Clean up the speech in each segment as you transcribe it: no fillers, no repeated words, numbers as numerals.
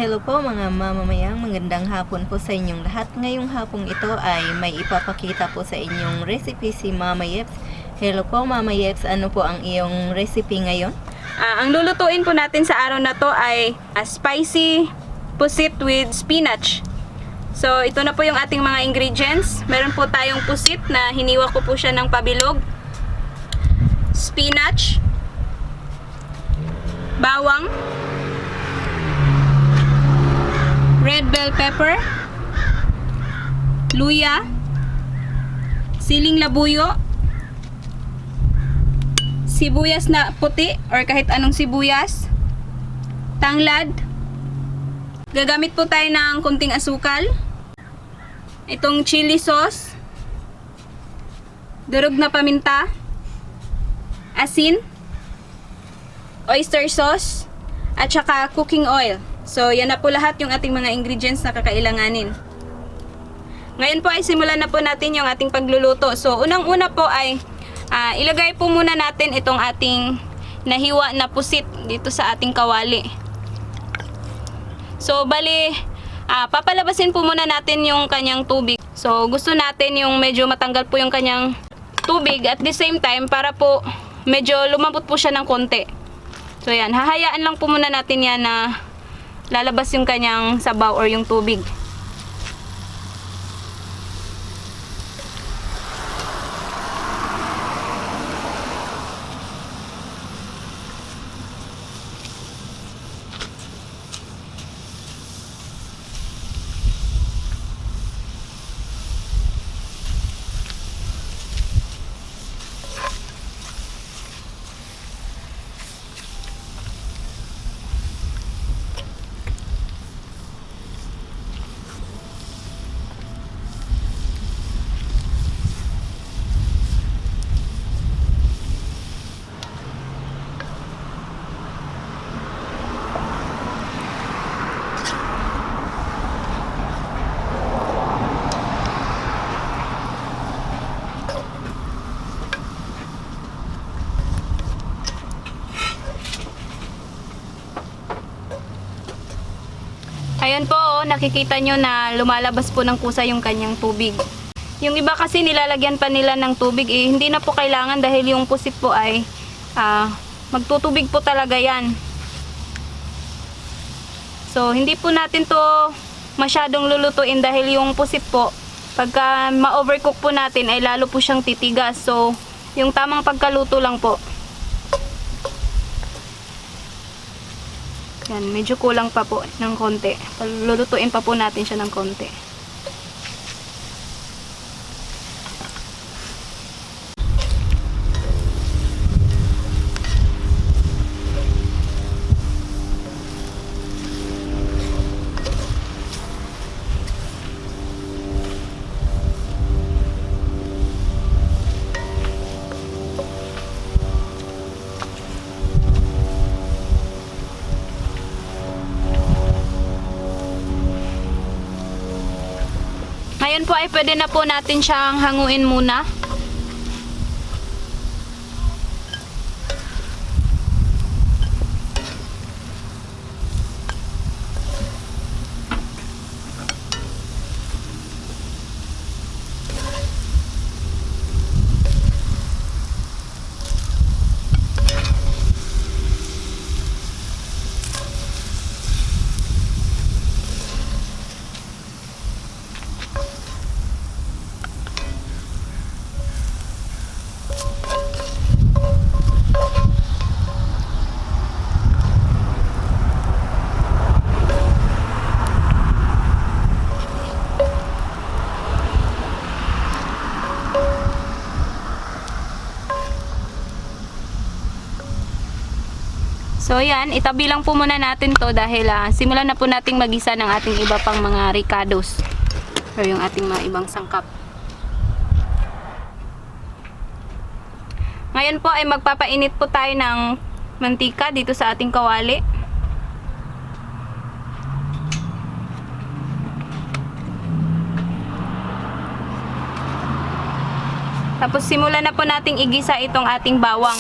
Hello po mga mamamayang, magandang hapon po sa inyong lahat. Ngayong hapong ito ay may ipapakita po sa inyong recipe si Mama Yeps. Hello po Mama Yeps, ano po ang iyong recipe ngayon? Ang lulutuin po natin sa araw na to ay spicy pusit with spinach. So ito na po yung ating mga ingredients. Meron po tayong pusit na hiniwa ko po siya ng pabilog, spinach, bawang, red bell pepper, luya, siling labuyo, sibuyas na puti or kahit anong sibuyas, tanglad. Gagamit po tayo ng kunting asukal, itong chili sauce, durog na paminta, asin, oyster sauce, at saka cooking oil. So, yan na po lahat yung ating mga ingredients na kakailanganin. Ngayon po ay simulan na po natin yung ating pagluluto. So, unang-una po ay ilagay po muna natin itong ating nahiwa na pusit dito sa ating kawali. So, bali, papalabasin po muna natin yung kanyang tubig. So, gusto natin yung medyo matanggal po yung kanyang tubig at the same time para po medyo lumambot po siya ng konti. So, yan. Hahayaan lang po muna natin yan na lalabas yung kanyang sabaw or yung tubig. Ayan po, nakikita nyo na lumalabas po ng kusa yung kanyang tubig. Yung iba kasi nilalagyan pa nila ng tubig, hindi na po kailangan dahil yung pusit po ay magtutubig po talaga yan. So, hindi po natin to masyadong lulutuin dahil yung pusit po, pagka ma-overcook po natin ay lalo po siyang titigas. So, yung tamang pagkaluto lang po. Yan, medyo kulang pa po ng konti. Lulutuin pa po natin siya ng konti. Ngayon po ay pwede na po natin siyang hanguin muna. So yan, itabi lang po muna natin to dahil simulan na po nating magisa ng ating iba pang mga ricados o yung ating mga ibang sangkap. Ngayon po ay magpapainit po tayo ng mantika dito sa ating kawali. Tapos simulan na po nating igisa itong ating bawang.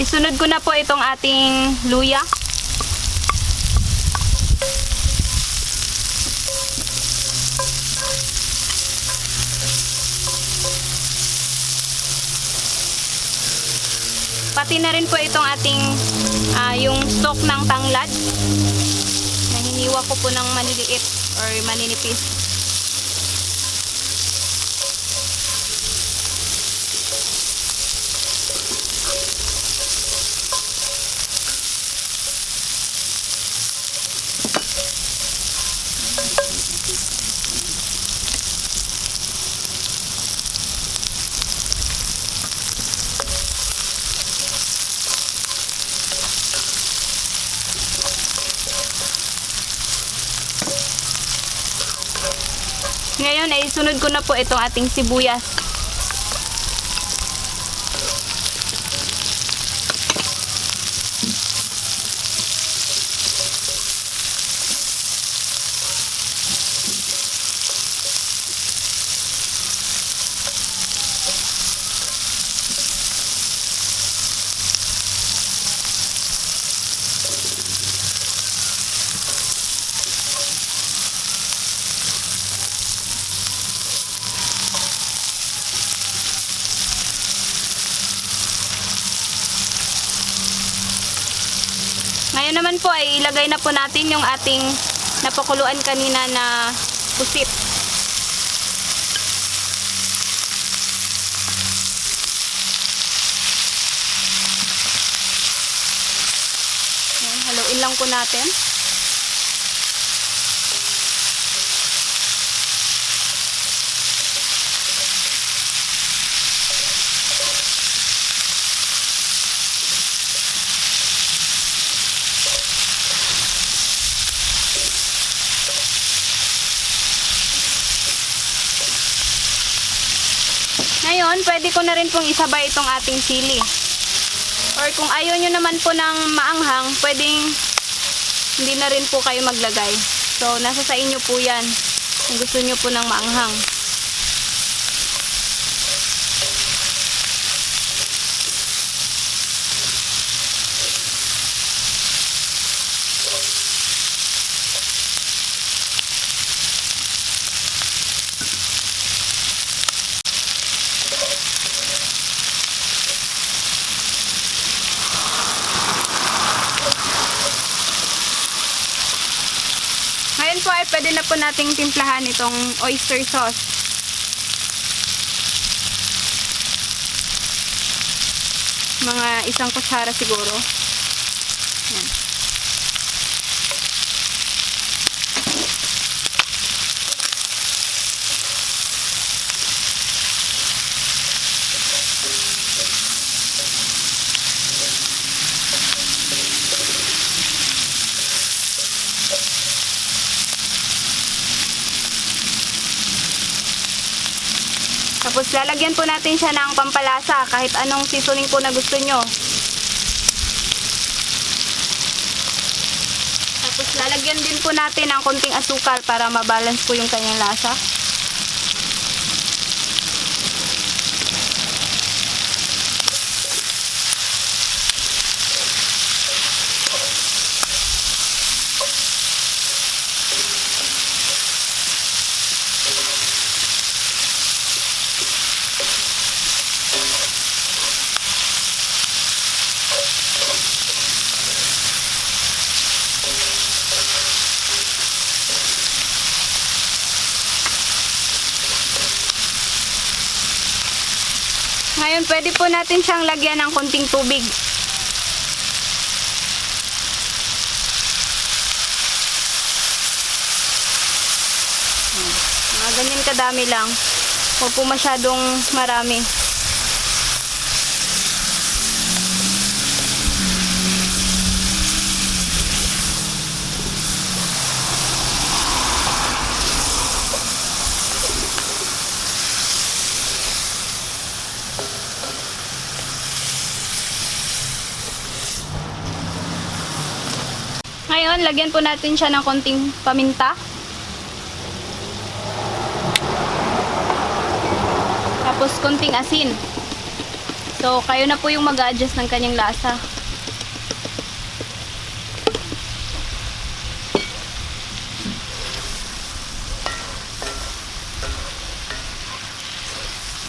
Isunod ko na po itong ating luya. Pati na rin po itong ating yung stock ng tanglad na hiniwa ko po ng maliliit or maninipis. Ngayon ay sunod ko na po itong ating sibuyas. Ngayon naman po ay ilagay na po natin yung ating napakuluan kanina na pusit. Ayan, haluin lang po natin. Ngayon, pwede ko na rin pong isabay itong ating sili. Or kung ayaw nyo naman po ng maanghang, pwedeng hindi na rin po kayo maglagay. So, nasa sa inyo po yan kung gusto nyo po ng maanghang. Ngayon po ay pwede na po nating timplahan itong oyster sauce. Mga 1 kutsara siguro. Yan. Tapos lalagyan po natin siya ng pampalasa kahit anong seasoning po na gusto nyo. Tapos lalagyan din po natin ng konting asukal para mabalance po yung kanyang lasa. Ngayon, pwede po natin siyang lagyan ng konting tubig. Mga ganyan kadami lang. Huwag po masyadong marami. Ngayon, lagyan po natin siya ng konting paminta. Tapos konting asin. So, kayo na po yung mag-a-adjust ng kanyang lasa.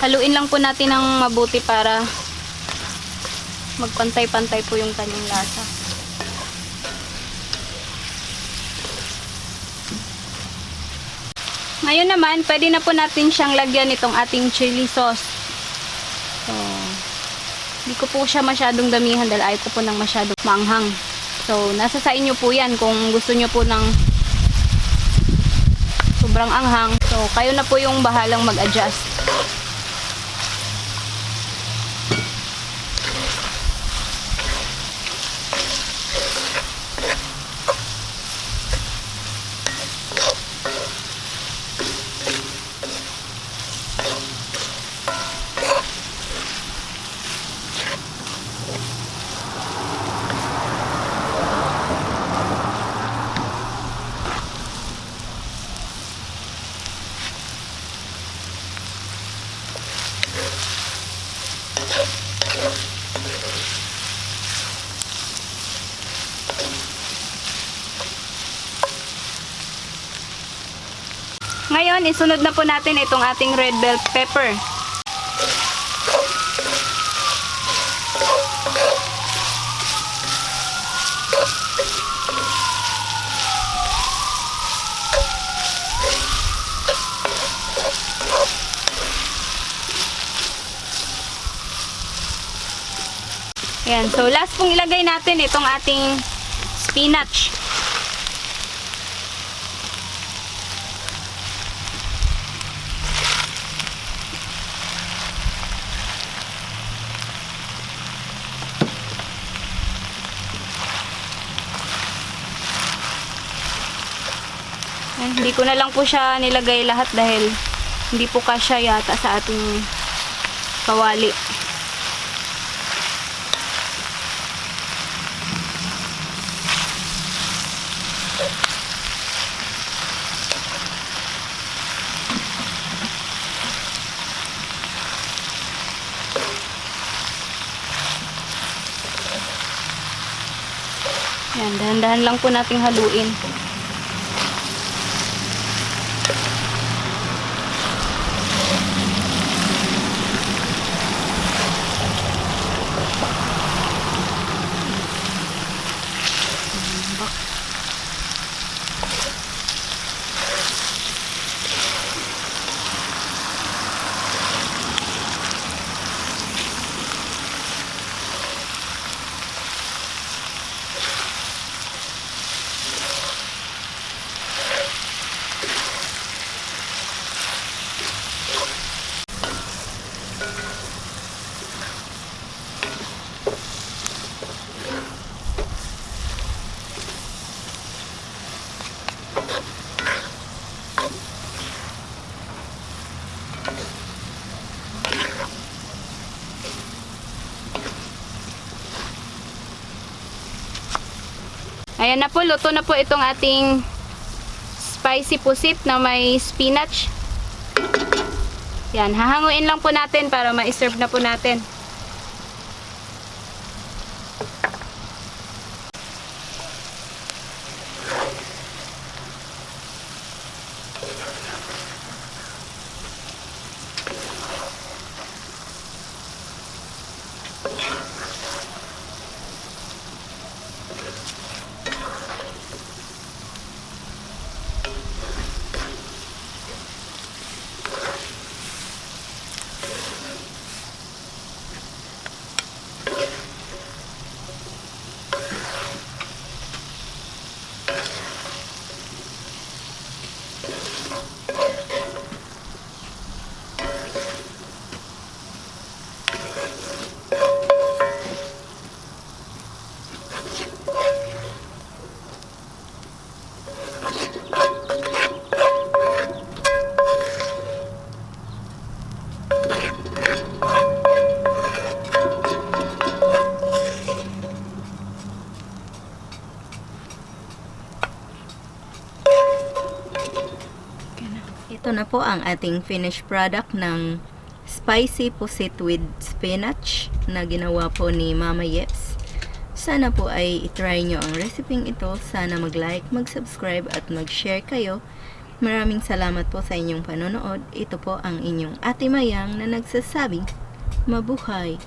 Haluin lang po natin ng mabuti para magpantay-pantay po yung kanyang lasa. Ngayon naman, pwede na po natin siyang lagyan itong ating chili sauce. So, hindi ko po siya masyadong damihan dahil ayaw ko po ng masyadong maanghang. So, nasa sa inyo po yan kung gusto nyo po ng sobrang anghang. So, kayo na po yung bahalang mag-adjust. Ngayon, isunod na po natin itong ating red bell pepper. Ayan, so last pong ilagay natin itong ating spinach. Hindi ko na lang po siya nilagay lahat dahil hindi po kasya yata sa ating kawali. Yan, dahan-dahan lang po nating haluin. Ayan na po, luto na po itong ating spicy pusit na may spinach. Yan, hahanguin lang po natin para ma-serve na po natin. Ito na po ang ating finished product ng spicy pusit with spinach na ginawa po ni Mama Yeps. Sana po ay itry nyo ang reseping ito. Sana mag-like, mag-subscribe at mag-share kayo. Maraming salamat po sa inyong panonood. Ito po ang inyong Ate Mayang na nagsasabing, mabuhay!